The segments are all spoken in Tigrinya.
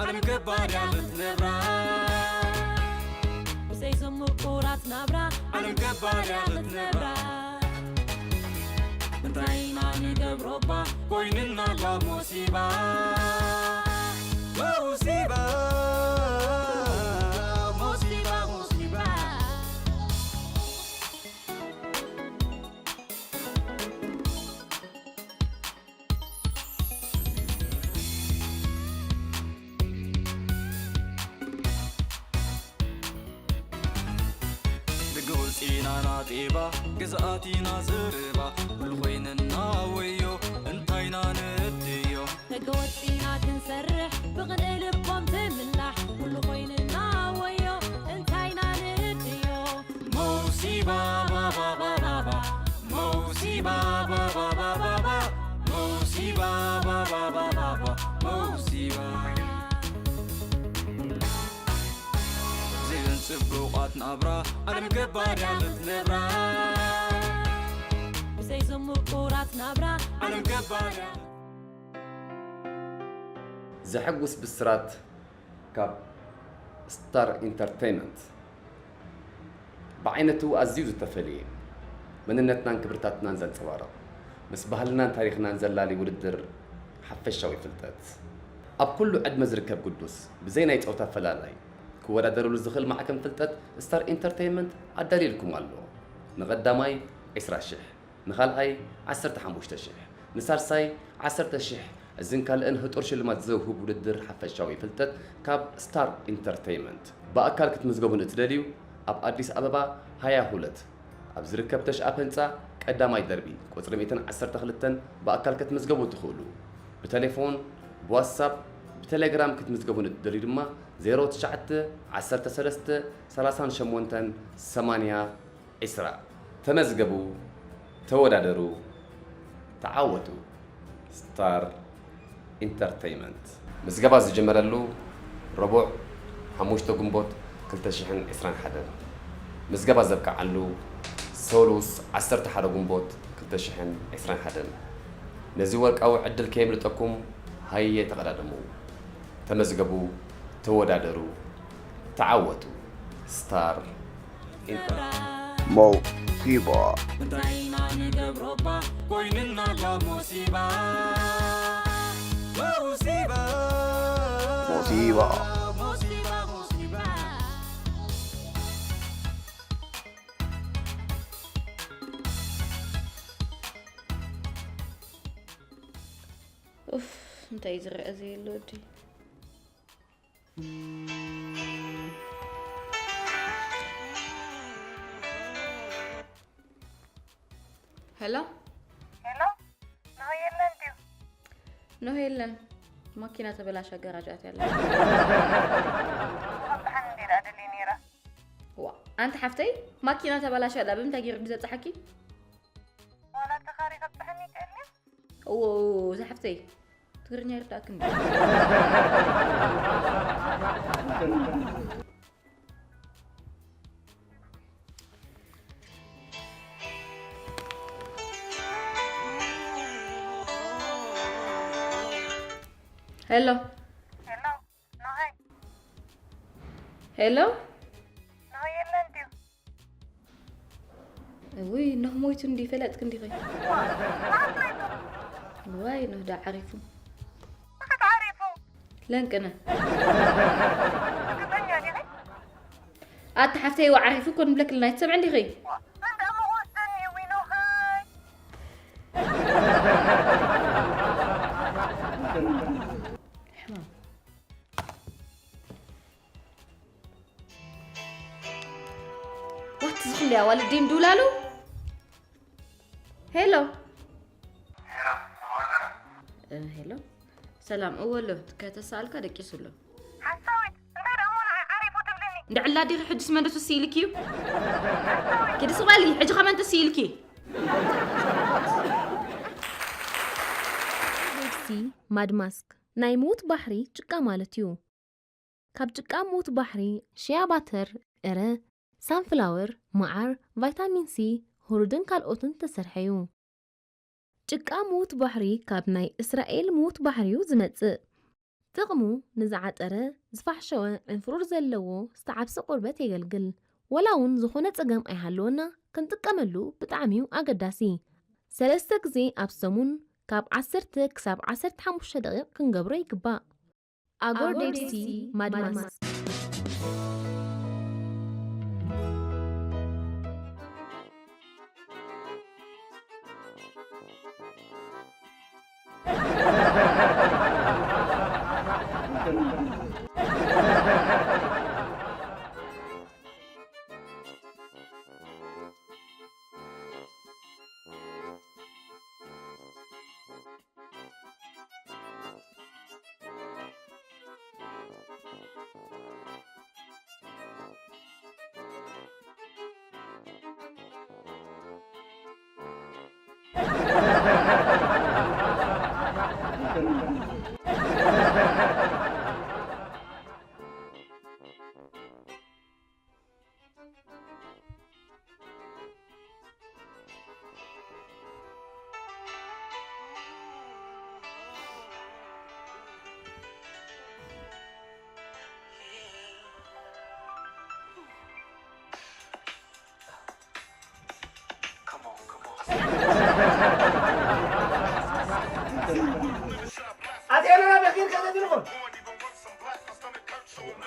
ዓለም ገባር ያለት ነብራ ብሰይ ዘምቁራት ናብራ ዓለም ገባር ያለት ነብራ እንታይ ኢና ንገብሮ እባ ኮይንና ላ ሞሲባ ሞሲባ ሞሲባ ሞሲባ ደገ ወፂና ናጤባ ግዝኣት ኢና ዘረባ ኩሉ ኮይንና ወዮ እንታይና ንእድዮ ደገ ወፂና ክንሰርሕ ብቕንኢ ልቦም ትምላሕ ኩሉ ኮይንና ወዮ እንታይና ንእድዮ ሞሲባ ባባባባባ ሞሲባ ባባባባባ ሞሲባ ባባባባባ ሞሲባ እዚን ጽቡቓት ናብራ ዓለም ገባር ያለት ነብራ ብሰይ ዘምቁራት ናብራ ዓለም ገባር ያለት ዘሐጉስ ብስራት ካብ ስታር ኢንተርተይመንት። ብዓይነቱ ኣዝዩ ዝተፈልየ፣ መንነትናን ክብርታትናን ዘንጸባርቕ፣ ምስ ባህልናን ታሪኽናን ዘላሊ ውድድር ሓፈሻዊ ፍልጠት። ኣብ ኩሉ ዕድመ ዝርከብ ግዱስ፣ ብዘይ ናይ ጾታ ፈላላይ፣ ክወዳደርሉ ዝኽእል ማዕከን ፍልጠት ስታር ኢንተርተይመንት ኣዳልዩልኩም ኣሎ። ንቐዳማይ ዕስራ ሽሕ፣ ንኻልኣይ ዓሰርተ ሓሙሽተ ሽሕ፣ ንሳልሳይ ዓሰርተ ሽሕ፣ እዝን ካልእን ህጡር ሽልማት ዘውህብ ውድድር ሓፈሻዊ ፍልጠት ካብ ስታር ኢንተርተይመንት። ብኣካል ክትምዝገቡ ንእትደልዩ፣ ኣብ ኣዲስ ኣበባ ሃያ ሁለት ኣብ ዝርከብ ተሽኣፕ ህንጻ ቀዳማይ ደርቢ ቁጽሪ ሚእትን ዓሰርተ ክልተን ብኣካል ክትምዝገቡ ትኽእሉ። ብቴሌፎን፣ ብዋትሳፕ፣ ብቴሌግራም ክትምዝገቡ ንእትደልዩ ድማ ዜሮ ትሽዓተ ዓሰርተ ሰለስተ ሰላሳን ሸሞንተን ሰማንያ ዒስራ። ተመዝገቡ፣ ተወዳደሩ፣ ተዓወቱ። ስታር ኢንተርተይመንት። ምዝገባ ዝጀመረሉ ረቡዕ ሓሙሽተ ግንቦት ክልተ ሽሕን ዕስራን ሓደን። ምዝገባ ዘብቅዓሉ ሰሉስ ዓሰርተ ሓደ ግንቦት ክልተ ሽሕን ዕስራን ሓደን። ነዚ ወርቃዊ ዕድል ከየምልጠኩም ሃየ ተቐዳደሙ። ተመዝገቡ፣ ተወዳደሩ፣ ተዓወቱ። ስታር ኢንተርተይመንት። ሞሲባ እንታይ ኢና ንገብሮ እባ ኮይንና ላ ሞሲባ ሞሲባ ሞሲባ ሞሲባ ሞሲባ ኡፍ እንታይ እዩ ዝረአ ዘየሎ ወዲ ሄሎ ሄሎ ኖህ የለን ድዩ? ኖህ የለን ማኪና ተበላሻ ገራጅ ኣትያ ኣላ ከብፅሓኒ እንዴ ደኣ ደልየ ነይረ ዋ ኣንቲ ሓፍተይ ማኪና ተበላሻ ኣላ ብምንታይ ገይሩ ድዩ ዘብፅሓኪ ዋላ ተኻሪ ከብፅሐኒ ይኽእል ድዩ? እዎ ዝሓፍተይ ትግርኛ ይርዳእክን ሄሎ ሄሎ ኖሀይ ሄሎ ኖሀይ የለን ድዩ? ውይ ኖህ ሞይቱ እንዲ ፈለጥክ እንዲኺ ዋይ ኖህ ዳ ዓሪፉ ብኸት ዓሪፉ ለንቅነ ርግፀኛ ዲኺ? ኣቲ ሓፍተይ ዋ ዓሪፉ ኮን ብለክልና ይትሰምዕ እንዲኺ እንዳ መወሰኒ ዊ ኖሀይ ሕማም ዋት ዝኽልያ ዋልዲም ድውላሉ ሄሎ እ፣ ሄሎ ሰላም እወ ኣሎ ከተሰኣልካ ደቂሱ ኣሎ ሓሳዊት እንታይ ደኣ እሞ ንዓይ ዓሪፉ ትብልኒ እንድዕላ ዲኺ ሕጅስ መንደሱ ስኢልኪ እዩ ኪዲ ስቕ በሊ ሕጂ ኸመንተ ስኢልኪ ዴድ ሲ ማድ ማስክ ናይ ምዉት ባሕሪ ጭቃ ማለት እዩ። ካብ ጭቃ ምዉት ባሕሪ፣ ሺያ ባተር፣ ዕረ፣ ሳንፍላወር፣ መዓር፣ ቫይታሚን ሲ፣ ሁሩድን ካልኦትን ዝተሰርሐ እዩ። ጭቃ ምዉት ባሕሪ ካብ ናይ እስራኤል ምዉት ባሕሪ'ዩ ዝመጽእ። ጥቕሙ ንዝዓጠረ፣ ዝፋሕሸወ፣ ዕንፍሩር ዘለዎ ዝተዓብሰ ቆርበት የገልግል። ወላ እውን ዝኾነ ጸገም ኣይሃለወና፣ ክንጥቀመሉ ብጣዕሚ እዩ ኣገዳሲ። ሰለስተ ግዜ ኣብ ሰሙን ካብ ዓሰርተ ክሳብ ዓሰርተ ሓሙሽተ ደቂቕ ክንገብሮ ይግባእ። ኣጎር ዴድ ሲ ማድማስ። ኣትያለና በኺር ከዘድልኹም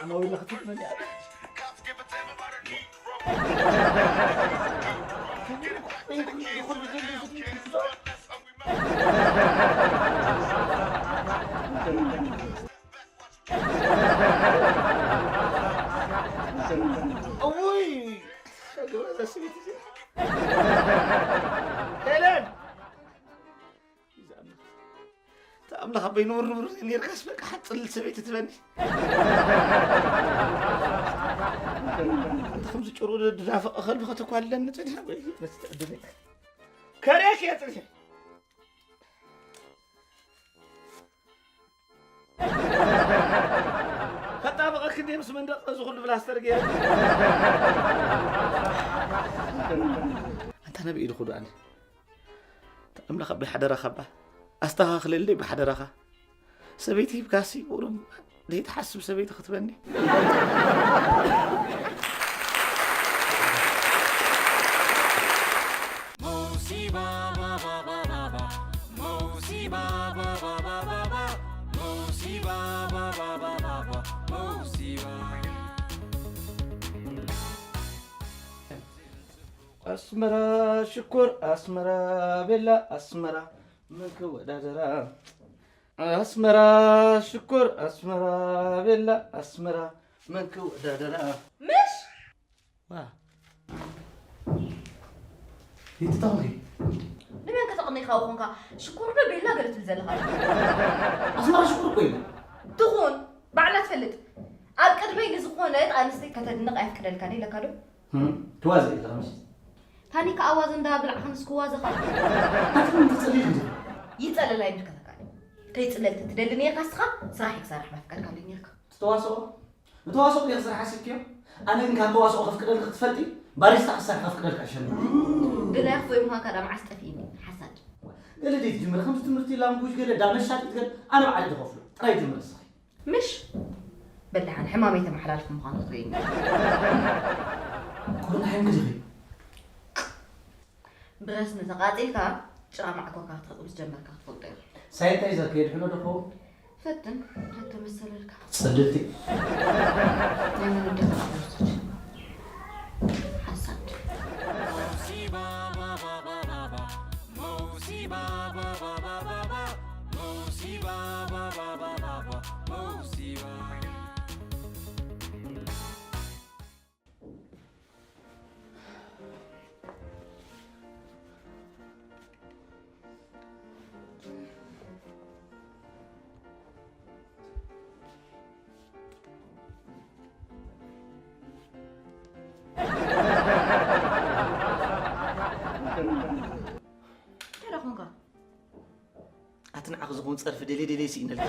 ኣማዊላ ክትመልያ እውይ፣ እዛ ግብረ እዛ ሰበይቲ እዚኣ። ሄለን! እዛ ኣምላኽ። እታ ኣምላኽ ኣቦይ ንቡር ንቡር ኔርካስ በቃ ሓጽል ሰበይቲ ትበኒ። እንተ ከምዚ ጭሩ ድናፈቐ ከልቢ ከተኳልለኒ ጽኒሓ ወይ መስተዕድል። ከርእየኪ እየ ጽኒሐ። ከጣበቐኪ እንድየ ምስ መንደቕ እዚ ኩሉ ፕላስተር ገይረ። ኣንታ ነብኢ ድኹ ዶ ኣነ? ኣምላኽ ኣቦይ ሓደራኻ እባ ኣስተኻኽለለይ ብሓደራኻ። ሰበይቲ ሂብካሲ ቁሩብ ዘይትሓስብ ሰበይቲ ክትበኒ። ኣስመራ ሽኮር ኣስመራ ቤላ ኣስመራ መን ክወዳደራ ኣስመራ ሽኮር ኣስመራ ቤላ ኣስመራ መን ክወዳደራ ምሽ ዋ ይትታወቂ ንመን ከተቕኒኻ ኮንካ ሽኮር ዶ ቤላ ገለ ትብል ዘለኻ ኣስመራ ሽኮር እኮ እዩ ትኹን ባዕላ ትፈልጥ ኣብ ቅድመይ ንዝኾነት ኣንስተይ ከተድንቕ ኣይፍቅደልካን ኢለካ ዶ ትዋዘ ኢለካ ምሽ ታኒካ ኣዋዘ እንዳ ብላዕ ክንስ ክዋዘኻ ኣትኩም ትጽልይ እንጂ ይጸለላ ይምልከተካ ከይጽለል ትደሊ ነይርካ ስኻ ስራሕ ክሰርሕ መፍቀድካ ነይርካ ትተዋስኦ ንተዋስኦ ዲኻ ስራሕ ሓሲብክዮ ኣነ ግን ካብ ተዋስኦ ከፍቅደልካ ክትፈልጢ ባሪስታ ክሳካ ከፍቅደልካ ይሸልም ድላይ ክፎይ ምዃንካ ዳ መዓስ ጠፊእኒ ሓሳድ ገለ ደይ ትጅምር ከምዚ ትምህርቲ ላንጉጅ ገለ ዳ መሻጢት ገለ ኣነ ባዕለ ዝኸፍሎ ጥራይ ጅምር ስኺ ምሽ በል ደሓን ሕማመይ ተመሓላልፍ ምዃኑ ክትርእየኒ ኮሮና ሓይምክ ዲኺ ብረስኒ ተቓጺልካ ጭራ ማዕኮካ ክትሕጽብ ምስ ጀመርካ ክትፈልጦ ኢኻ። ሳኒታይዘር ከየድሕኖ ዶ ኸውን? ፈትን፣ ፈትን መሰለልካ። ጽልልቲ። ናይ መን ወዲ ከኣ ሓሳድ። እንታይ ደኣ ኾንካ? ኣቲ ንዓኺ ዝኸውን ጸርፊ ደልየ ደልየ ስኢነልኪ።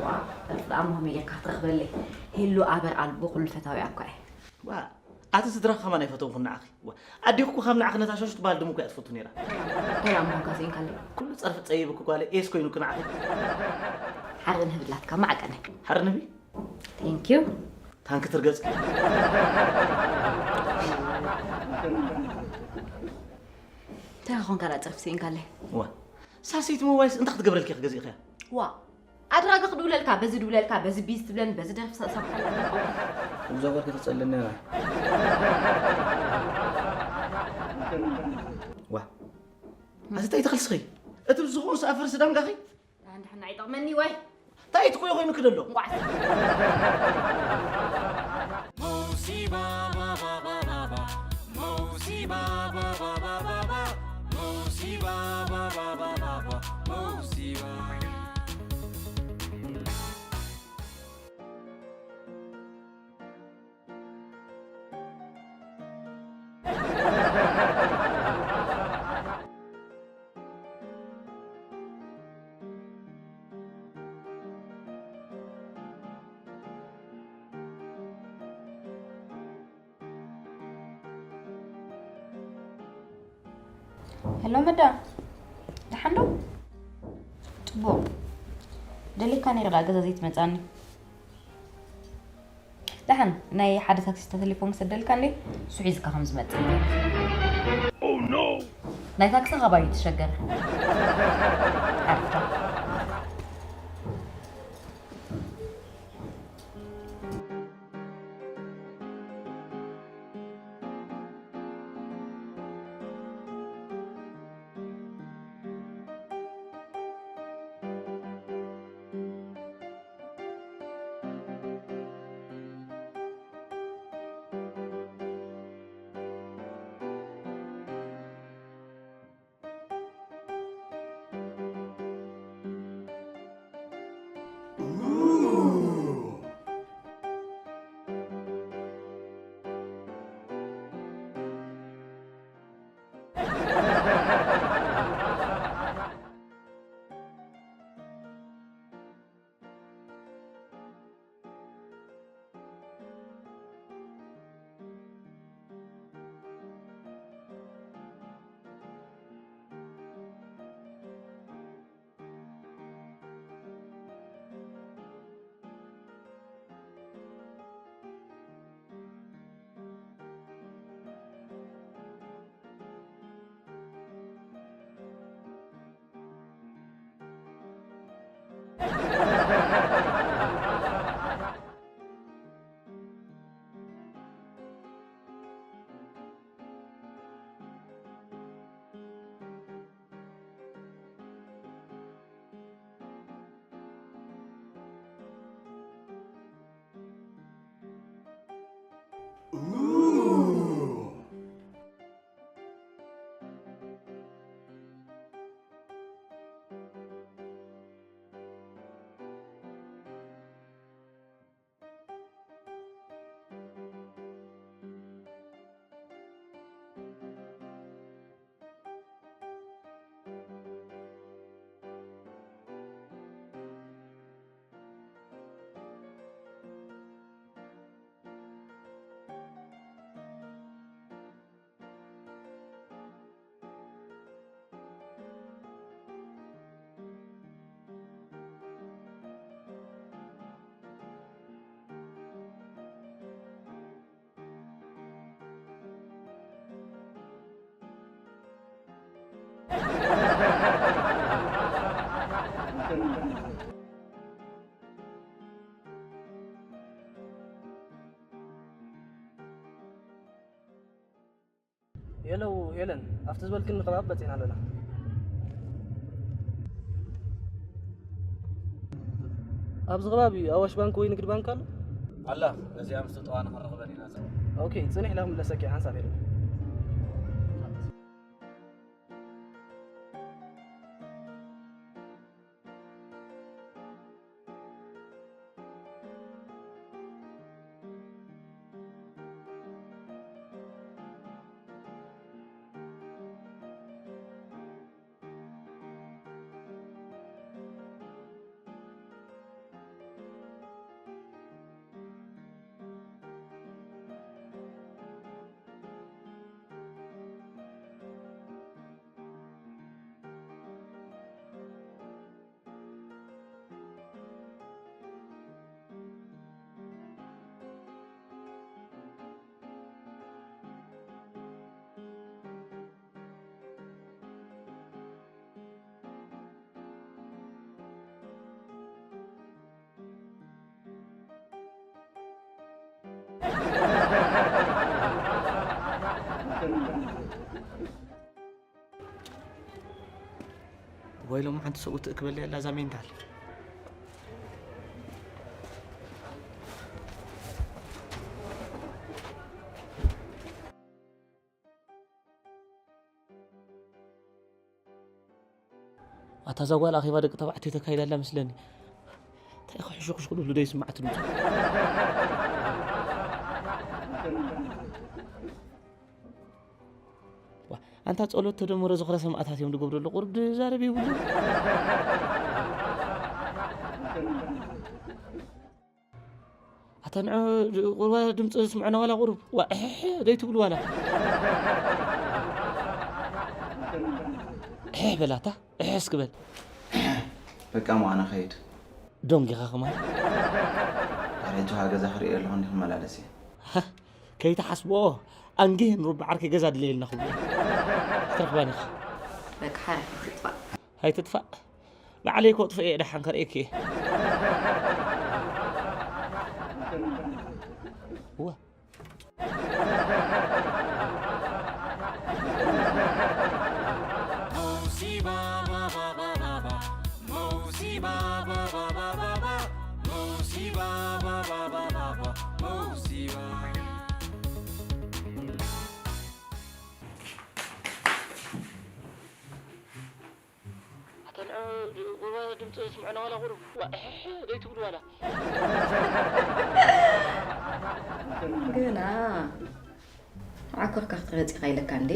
ዋ፣ ጸርፊ ደኣ እሞ ከመይ ጌርካ ክትረኽበለይ? ሄሉ ኣበር ኣልቦ ኩሉ ፈታዊኣ እኳ እየ። ዋ፣ ኣቲ ስድራኺ ከማን ኣይፈተውኩን ንዓኺ። ዋ፣ ኣዴኺ እኮ ካብ ንዓኺ ነታ ሸሽ ትበሃል ድሙ እኮ እያ ትፈቱ ነይራ። እንታይ ደኣ ምዃንካ ስኢንካለይ? ኩሉ ጸርፊ ጸይብኪ ጓለይ ኤስ ኮይኑኪ ንዓኺ። ሓረ ንህብላትካ ማዕቀነ። ሓረ ንህቢ? Thank you። ታንክ ትርገጽ። እንታይ ኾንካ ዳ ጽርፍ ስኢንካለይ? ዋ፣ ሳልሰይቲ ሞባይልስ እንታይ ክትገብረልኪ ክገዚእኽያ? ዋ፣ ኣድራጋ ክድውለልካ፣ በዚ ድውለልካ፣ በዚ ቢዝ ትብለኒ፣ በዚ ደርፊ ሰ-፣ ሰብሓላ። እዛ ጓል ከተጸልለኒ እያ። ዋ፣ ኣቲ እንታይ ተኸልስኺ? እቲ ብዝኾን ሰኣፈር ስዳንጋኺ? ደሓን ደሓን ኣይጠቕመኒ ወይ? እንታይ ትኮይ ኮይኑ ክደሎ? እንቋዕ ሄሎ መዳ፣ ደሓን ዶ? ጽቡቕ። ደሊካ ነይረ፣ ደኣ ገዛ ዘይትመጻኒ። ደሓን፣ ናይ ሓደ ታክሲስታ ቴሌፎን ክሰደልካ እንዴ? እሱ ሒዝካ ከም ዝመጽእ። ናይ ታክሲ ካባዩ ትሸገር። ዓርፍታ። ሄሎ ሄለን፣ ኣብቲ ዝበልክኒ ከባቢ በጺሕና ኣለና። ኣብዚ ከባቢ ኣዋሽ ባንክ ወይ ንግድ ባንክ ኣሎ? ኣላ፣ ነዚኣ ምስ ተጠዋና ክንረኽበን ኢና። ኦኬ፣ ጽኒሕ ኢላ ክምለሰኪ ሓንሳብ ሄለን። ወይሎም ሓንቲ ሰብኡት ትእክበለይ ኣላ እዛ ሜንታል። ኣታ እዛ ጓል ኣኼባ ደቂ ተባዕትዮ ተካይዳ ኣላ መስለኒ። እንታይ ክሕሹኽሹ ክብሉ ደይስማዕ እቲ ድምፂ። ዋ፣ ኣንታ ጸሎት ተደምሮ ዝኽረ ሰማእታት እዮም ዝገብሩ ኣለዉ። ቁሩብ ድዛረብ የብሉ። ኣታ ንዑ ቁርባ ድምፂ ስምዐና ዋላ ቁሩብ። ዋ፣ እሕሕ ደይትብሉ ዋላ። እሕሕ በላታ፣ እሕሕ እስኪ በል። በቃ እሞ ኣነ ኸይድ። ዶንጊኻ ከማን። ድሕሪ ጅሃ ገዛ ክርእዮ ኣለኹ እንዲ ክመላለስ እየ። ከይትሓስብኦ፣ ኣንጊህ ንሩብ ዓርከይ ገዛ ድለየልና ክብሎ። ክትረኽባን ኢኻ። በቃ ሓራይ ትጥፋእ። ኣይትጥፋእ። ባዕለይ እኮ ጥፍኤ ደሓን ከርእየኪ እየ። እወ። ኣታ ንዑ፣ ቁርባ ድምፂ ስምዐና ዋላ ቁሩብ። ዋ፣ እሕሕ ደይትብሉ ዋላ። ገና ዓኮርካ ክትረፂኻ ኢለካ እንዴ?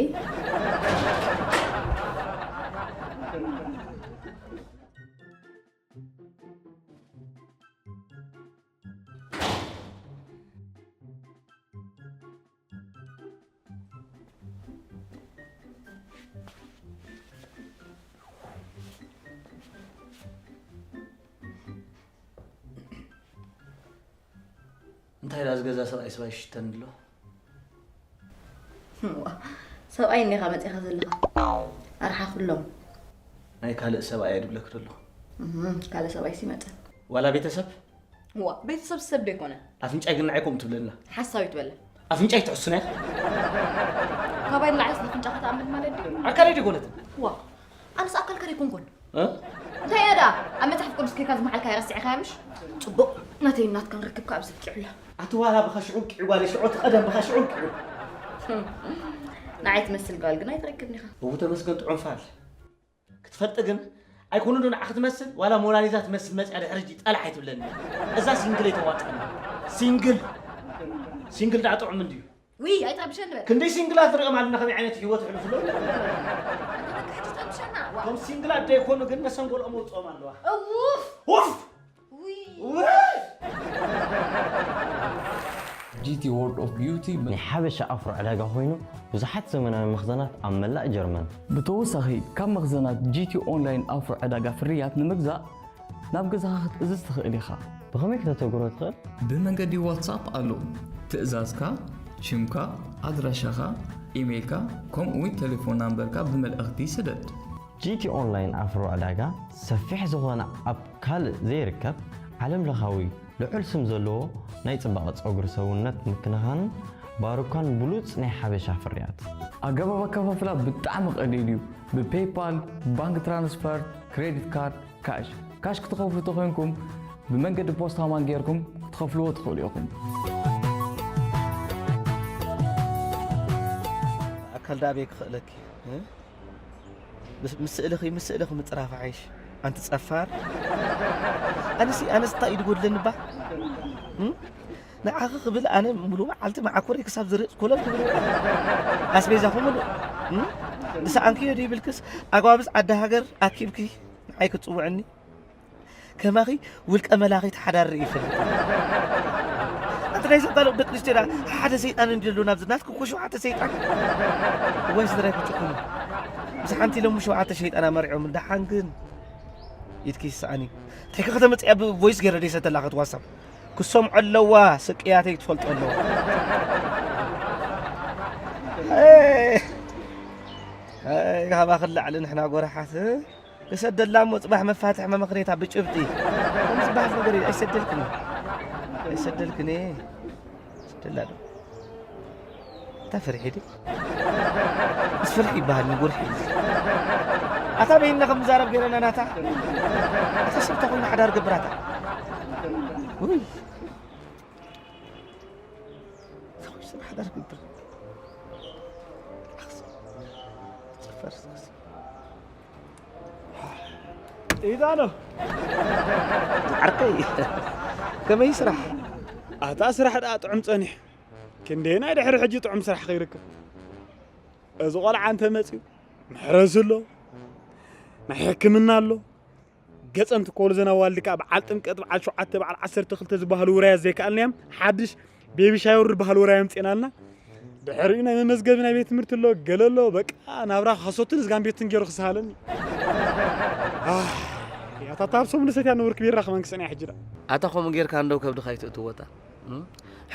እንታይ ደኣ ዝገዛ ሰብኣይ ሰብኣይ ሽተን ኣሎ? እዋ፣ ሰብኣይ እኒኻ መፂኻ ዘለኻ። ኣርሓ ኩሎም። ናይ ካልእ ሰብኣይ እየ ድብለክ ዘለኹ። እህ፣ ካልእ ሰብኣይ ሲመፀ። ዋላ ቤተሰብ? እዋ፣ ቤተሰብ ሰብ ዶ ይኮነ? ኣፍንጫይ ግን ንዓይ ከምኡ ትብለና። ሓሳዊት በለ። ኣፍንጫይ ትሕሱና ኢኻ? ካባይ ንላዕሊ ስለ ኣፍንጫ ከተኣምን ማለት ድዩ? ኣካለይ ድዩ ጎነትን? እዋ፣ ኣነስ ኣካልካ ደይኮንኩን። እ? እንታይ እያ ደኣ? ኣብ መጽሓፍ ቅዱስ ኬድካ ዝመሓልካዮ ረሲዕካያ ምሽ? ጽቡቕ፣ ናተይን ናትካን ርክብ ካብ ዘብቂዑላ። ኣቲ ዋላ ብኻ ሽዑ ብቂዑ ጓለይ፣ ሽዑ እቲ ቀደም ብኻ ሽዑ ብቂዑ። ንዓይ ትመስል ጓል ግን ኣይትረክብን ኢኻ። እው ተመስገን ጥዑም ፋል። ክትፈልጢ ግን ኣይኮነ ዶ ንዓኺ ትመስል ዋላ ሞናሊዛ ትመስል መጽያ ድሕሪ ሕጂ ጠላሕ ኣይትብለኒ። እዛ ሲንግል ኣይተዋጽኣኒ። ሲንግል። ሲንግል ደኣ ጥዑም እንድዩ። ውይ ኣይትረብሸኒ በል። ክንደይ ሲንግላት ንሪኦም ኣለና ከመይ ዓይነት ህይወት የሕልፉ ኣለዉ። ኣንተ በቃ ሕጂ ትረብሸና። ዋ። እቶም ሲንግላት ደይኮኑ ግን መሰንጎልኦም ወፅኦም ኣለዋ። እውፍ። ውፍ። ውይ። ውይ። ጂ ቲ ወርልድ ኦፍ ቢዩቲ ናይ ሓበሻ ኣፍሮ ዕዳጋ ኮይኑ ብዙሓት ዘመናዊ መኽዘናት ኣብ መላእ ጀርመን። ብተወሳኺ ካብ መኽዘናት ጂ ቲ ኦንላይን ኣፍሮ ዕዳጋ ፍርያት ንምግዛእ ናብ ገዛኻ ክትእዝዝ ትኽእል ኢኻ። ብኸመይ ክተተግብሮ ትኽእል? ብመንገዲ ዋትሳፕ ኣሎ። ትእዛዝካ፣ ሽምካ፣ ኣድራሻኻ፣ ኢሜይልካ፣ ከምኡ እውን ቴሌፎን ናምበርካ ብመልእኽቲ ስደድ። ጂ ቲ ኦንላይን ኣፍሮ ዕዳጋ ሰፊሕ ዝኾነ ኣብ ካልእ ዘይርከብ ዓለም ለኻዊ ልዑል ስም ዘለዎ ናይ ጽባቐ ጸጉሪ ሰውነት ምክንኻንን ባሩካን ብሉጽ ናይ ሓበሻ ፍርያት። ኣገባብ ኣከፋፍላ ብጣዕሚ ቀሊል እዩ። ብፔይፓል፣ ባንክ ትራንስፈር፣ ክሬዲት ካርድ፣ ካሽ። ካሽ ክትኸፍሉ ተኾይንኩም ብመንገዲ ፖስታ ማን ጌርኩም ክትኸፍልዎ ትኽእሉ ኢኹም። ኣካል ዳኣ ኣበይ ክኽእለኪ? እ? ምስ-፣ ምስ ስእልኺ፣ ምስ ስእልኺ ምጽራፍ ዓይሽ። ኣንቲ ጸፋር። ኣነሲ፣ ኣነስ እንታይ እዩ ዝጎድለኒ እባ? እ? ንዓኺ ክብል ኣነ ሙሉ መዓልቲ መዓኮረይ ክሳብ ዝርእ ኮለል ክብል ውዕል። ኣስቤዛኹ ሙሉእ። እ? ዝሰኣንክዮ ዶ ይብልክስ ኣጓብዝ ዓዲ ሃገር ኣኪብኪ ንዓይ ክትጽውዕኒ? ከማኺ ውልቀ መላኺት ሓዳር ርኢ ይፈልጥ። ኣንቲ ናይ ዘጋለቡ ደቂ ኣንስትዮ ደኣ ሓደ ሰይጣን እንድዩ ዘሎ ናብዚ ናትኪ እኮ ሸውዓተ ሰይጣን። እዋይ ስድራይ ክጭኩኑ። ምስ ሓንቲ ኢሎም ሸውዓተ ሸይጣን ኣመሪዖም ደሓን ግን ኢድኪ ይስኣኒ። እንታይ ከ ከተመጽያ ብቮይስ ገይረ ደይ ሰተላኸት ዋትሳፕ። ክሰምዖ ኣለዋ ስቅያተይ ክትፈልጦ ኣለዋ። ኣይ፣ ኣይ፣ ካባኺ ንላዕሊ ንሕና ጎራሓት። ክሰደላ እሞ ጽባሕ መፋትሕ መመኽኔታ ብጭብጢ። ከምኡ ዝበሃል ነገር የለ። ኣይሰደልክን እየ። ኣይሰደልክን እየ። ሰደላ ዶ? ኣታ ፍርሒ ድዩ? ምስ ፍርሒ ይበሃል ንጉርሒ እዩ። ኣታ በይንና ከም ንዛረብ ገይረና ናታ። ኣታ ሰብ ተኾይኑ ሓዳር ገብራታ። ውይ። ተኾይኑ ሰብ ሓዳር ገብር። ኣኽስ-፣ ጨፈር እስከ። ኢዛ ነው። ዓርከይ፣ ከመይ ስራሕ? ኣታ ስራሕ ደኣ ጥዑም ጸኒሑ። ክንደየናይ ድሕሪ ሕጂ ጥዑም ስራሕ ከይርከብ? እዚ ቆልዓ እንተ መጺኡ፣ መሕረሲ ኣሎ፣ ናይ ሕክምና ኣሎ። ገጸን ትኮሉ ዘና ዋልድካ በዓል ጥምቀት፣ በዓል ሸውዓተ፣ በዓል ዓሰርተ ክልተ ዝበሃሉ ውራያት ዘይከኣልናዮም፣ ሓድሽ ቤቢ ሻወር ዝበሃል ውራይ ኣምጺእናልና። ድሕሪኡ ናይ መመዝገቢ ናይ ቤት ትምህርቲ ኣሎ፣ ገለ ኣሎ። በቃ ናብራ ካሶትን ዝጋን ቤትን ገይሩ ክሰሃለኒ። ኣህ፣ ያታ ታብ ሰሙን ሰትያ ነበርክ ቢራ ከማን ክሰንያ ሕጂ ደኣ። ኣታ ከምኡ ጌርካ እንደው ከብድኻ ኣይትእትዎ እታ። እም?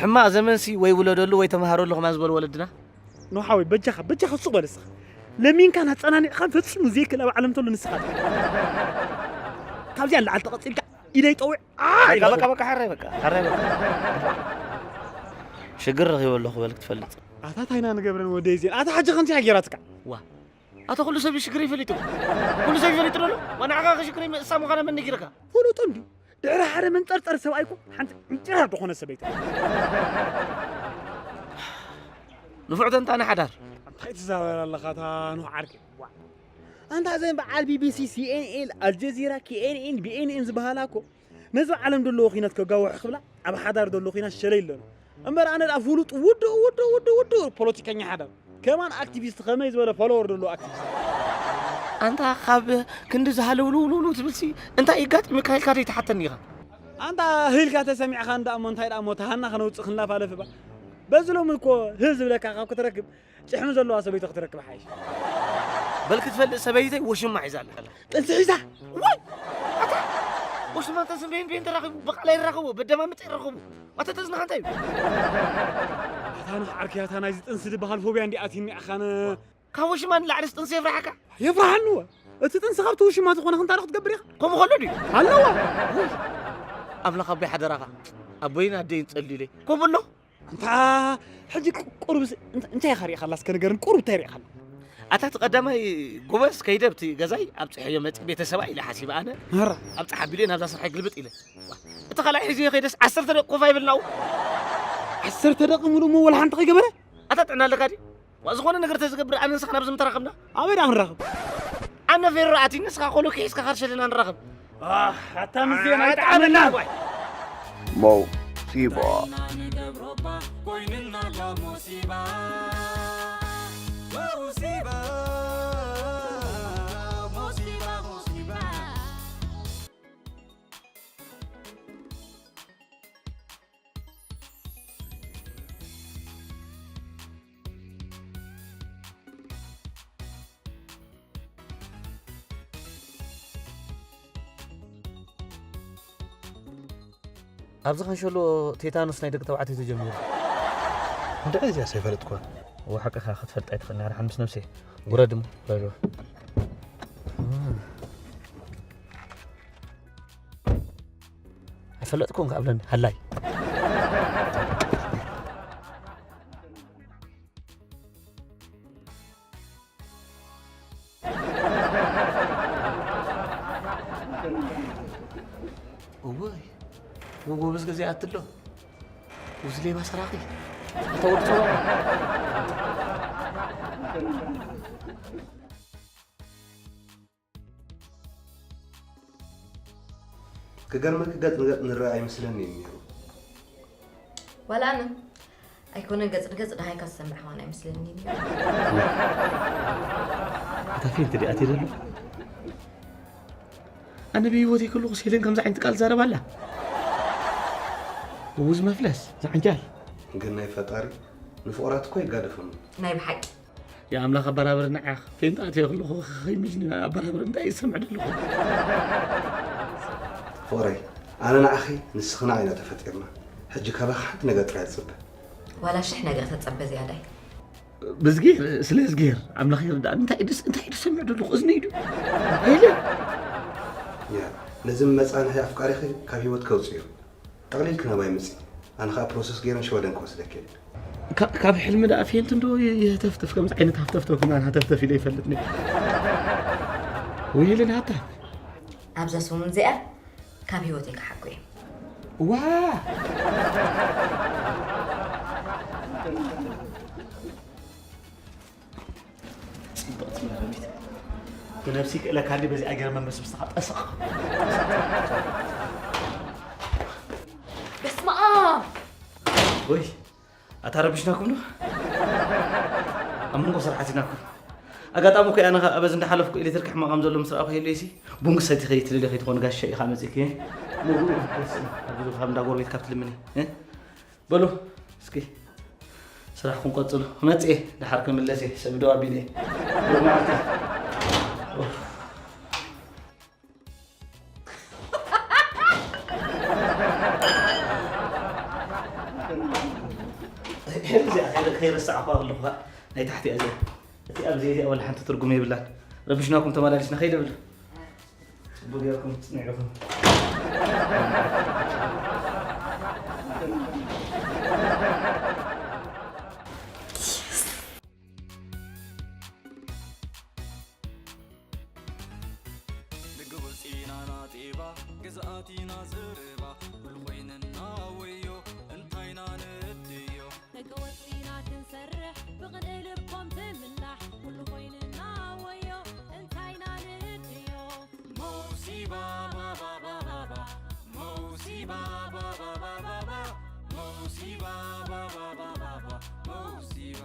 ሕማቕ ዘመንሲ ወይ ውለደሉ ወይ ተመሃረሉ ከማን ዝበሉ ወለድና። ኖ ሓወይ፣ በጃኻ፣ በጃኻ ሱቕ በል እስኻ። ለሚንካን ኣጸናኒዕኻን ፈጺሙ ዘይክእል ኣብ ዓለም ተሎ ንስኻ ኢኻ። ካብዚኣ ንላዕሊ ተቐጺልካ ኢደይ ጠዊዕ፣ ኣ፣ በቃ፣ ኢለ በቃ፣ በቃ፣ ሕራይ በቃ፣ ሕራይ በቃ። ሽግር ረኺበ ኣለኹ በል ክትፈልጥ። ኣታ ታይና ንገብረን ወደይ ዜን፣ ኣታ ሓጂ ከምዚ ሃገራትካ። ዋ፣ ኣታ ኩሉ ሰብ እዩ ሽግር ይፈልጥ። ኩሉ ሰብ ይፈልጥ ደሎ። ዋና ዓኻ ሽግር ይመ-፣ እሳ ምዃና መን ነጊርካ? ፍሉጥ እንዲ። ድሕሪ ሓደ መንጠርጠር ሰብኣይ እኮ ሓንቲ ዕንጭራር ዝኾነ ሰበይቲ። ንፉዕ ተንታኒ ሓዳር። እንታይ ትዛረብ ኣለኻ እታ ኖህ ዓርከይ? ዋ። ኣንታ እዘን በዓል ቢ ቢ ሲ፣ ሲ ኤን ኤን፣ ኣልጀዚራ፣ ኬ ኤን ኤን፣ ቢ ኤን ኤን ዝበሃላ እኮ ነዚ ዓለም ዘለዎ ኲናት ከጋውሑ ክብላ ኣብ ሓዳር ዘሎ ኲናት ሸለይ ኣለና። እምበር ኣነ ደኣ ፍሉጥ ውዱእ፣ ውዱእ፣ ውዱእ፣ ውዱእ ፖለቲከኛ ሓዳር። ከማን ኣክቲቪስት ከመይ ዝበለ ፎሎወር ዘለዎ ኣክቲቪስት። ኣንታ ካብ ክንዲ ዝሃለውልውልውሉ ትብልሲ እንታይ ይጋጥም ኢልካ ኢልካ ዘይትሓተኒ ኢኻ? ኣንታ ህልካ ተሰሚዕኻ እንዳ እሞ እንታይ ደኣ እሞ ተሃና ከነውፅእ ክንላፋለፍ እባ። በዚ ሎሚ እኮ ህል ዝብለካ ካብ ክትረክብ ጭሕሚ ዘለዋ ሰበይቲ ክትረክብ ሓይሽ። በል ክትፈልጥ ሰበይተይ ወሽማ ሒዛ ኣላ። ጥንሲ ሒዛ? ዋይ! ኣታ ወሽማ ጥንሲ ቤን ቤን ተራኺቡ፣ በቃላ ይራኸቡ፣ በደማምጥ ይራኸቡ። ኣታ ተዝናኻ እንታይ እዩ? ኣታ ንዓርኪ ኣታ ናይዚ ጥንሲ ዝበሃል ፎብያ እንዲ ኣትይኒ ኣኻነ። ካብ ወሽማ ንላዕሊ ጥንሲ የፍርሓካ? የፍርሓኒ እወ። እቲ ጥንሲ ካብቲ ውሽማ ዝኾነ ክንታ ዶ ክትገብር ኢኻ? ከምኡ ከሎ ድዩ? ኣለዋ። ኣምላኽ ኣቦይ ሓደራኻ። ኣቦይን ኣደይን ጸልዩለይ። ከምኡ ኣሎ? እንታ ሕጂ ቁ-፣ ቁሩብስ እንት-፣ እንታይ ኢኻ ሪኢኻላ እስከ ንገርኒ? ቁሩብ እንታይ ሪኢኻላ? ኣታ እቲ ቀዳማይ ጎበዝ ከይደ ኣብቲ ገዛይ ኣብጽሐዮ መጺእ ቤተሰባ ኢለ ሓሲበ ኣነ። መራ። ኣብጽሕ ኣቢለ ናብዛ ስርሐይ ግልብጥ ኢለ። እቲ ካልኣይ ሒዘዮ ከይደስ ዓሰርተ ደቂቕ ኮፍ ኣይብልናው። ዓሰርተ ደቂቕ ሙሉእ እሞ ወላ ሓንቲ ከይገበረ? ኣታ ጥዕና ኣለካ ድዩ? ዋ፣ ዝኾነ ነገር ተዝገብር ኣነ ንስኻ ናብዚ ምተራኸብና። ኣበይ ደኣ ክንራኸብ? ኣነ ፌሮ ኣትዩ ንስኻ ኮሎ ክሒዝካ ካርሸልና ንራኸብ። ኣህ፣ ኣታ ምስዜና ኣይጠዓመና። ሞሲባ። ኣብዚ ካንሸሎ ቴታኖስ ናይ ደቂ ተባዕትዮ ተጀሚሩ። እንድዒ እዚኣስ ኣይፈለጥኩዋን። እወ፣ ሓቅኻ ክትፈልጥ ኣይትኽእልን። ሓደ ሓምስ ነብሰይ። ውረድ እሞ፣ ውረድ። ኣይፈለጥኩን ከኣ ብለኒ፣ ሃላይ። እወይ፣ ወጎ ብዝ ገዜ ኣትሎ። ውዝ ሌባ ሰራቂ። ኣታ ወዲ ጸዋዕ። ክገርመኪ ገጽ ንገጽ ንረኣ ኣይመስለኒ እዩ ነይሩ። ዋላ ኣነ ኣይኮነን ገጽ ንገጽ ደሃይካ ዝሰምዕ ከማን ኣይመስለኒ እዩ ነይሩ። እታ ፌንት ድኣ ትደሎ? ኣነ ብህይወተይ ከለኹ ሴለን ከምዛ ዓይነት ቃል ትዛረብ ኣላ። ውዝ መፍለስ፣ ዝዓንጃል። ግን ናይ ፈጣሪ ንፍቑራት እኮ ይጋደፎም። ናይ ብሓቂ። የኣምላኽ ኣበራብር ንዓኽ። ፌንጣ ኣትየ ከለኹ ኸኸይ ምጅኒ ኣበራብር እንታይ ይሰምዕ ደለኹ? ፍቕረይ፣ ኣነ ንዓኺ ንስኺ ንዓይ ኢና ተፈጢርና። ሕጂ ካባኺ ሓንቲ ነገር ጥራይ ዝጽበ። ዋላ ሽሕ ነገር ተጸበ ዝያዳይ። ብዝጌር፣ ስለ ዝጌር፣ ኣምላኽ ይርዳእኒ። እንታይ ድስ-፣ እንታይ ድሰምዕ ደለኹ? እዝኒ ኢዱ። ሄለ። ያ፣ ነዚ መጻንሒ ኣፍቃሪኺ ካብ ህይወት ከውጽዮ። ጠቕሊልኪ ናባይ ምጺ። ኣነ ኸኣ ፕሮሰስ ገይረ ንሽወደን ክወስደኪ እየ። ካብ ሕልሚ ደኣ ፌንት እንዶ ይህተፍተፍ፣ ከምዚ ዓይነት ሃፍተፍተፍ ግን ኣነ ሃተፍተፍ ኢለ ይፈልጥ ነይ። ውይልን ሃታ ኣብዛ ሰሙን እዚኣ ካብ ህይወተይ ክሓኩ እየ። ዋ ብነብሲ ክእለካ እንዲ በዚኣ ገይረ መንበስ ምስተኻ ጠስቕ በስመ ኣብ ወይ ኣታ ረቢሽናኩም ዶ ኣብ መንጎ ስራሕ ኣቲናኩም ኣጋጣሚ እኮ ኣነ ኣብ እዚ እንዳሓለፍኩ ኤሌክትሪክ ሕማቕ ከም ዘሎ ምስ ረኣኹ የለይሲ ቡን ክሰቲ ከይትልሊ ከይትኾን ጋሻ ኢኻ መፂእክ ምግቡ ካብ እንዳ ጎረቤት ካብ ትልምኒ በሉ እስኪ ስራሕኩም ቀፅሉ ክመፅእ እየ ደሓር ክምለስ እየ ሰብ ደው ኣቢለ እየ ብሩኽ መዓልቲ ሕዚ ከይረሳዕኳ ኣለኹ ናይ ታሕቲ እያ እዚኣ እቲ ኣብዚ እዚኣ ወላ ሓንቲ ትርጉም የብላን ረብሽናኩም ተመላሊስና ከይደ ብሉ ጽቡቅ ጌርኩም ጽኒዕኩም ደቂ ወፂና ናጤባ ገዛእቲና ዘረባ ኩሉ ኮይንና ወዮ እንታይና ንእድዮ ደቂ ወፂና ክንሰርሕ ብቕንኢ ልቦም ትምላሕ ኩሉ ኮይንና ወዮ እንታይና ንእድዮ መውሲባ ባባባባባ መውሲባ ባባባባባ መውሲባ ባባባባባ መውሲባ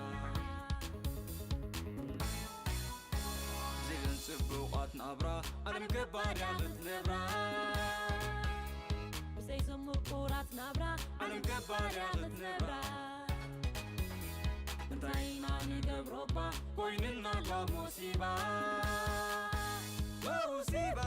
ብዘይ ጽቡቓት ናብራ ዓለም ገባር እያ ክትነብራ ብዘይ ዝምቁራት ናብራ ዓለም ገባር እያ ክትነብራ እንታይ ኢና ንገብሮባ ኮይንና ጓ ሞሲባ ሞሲባ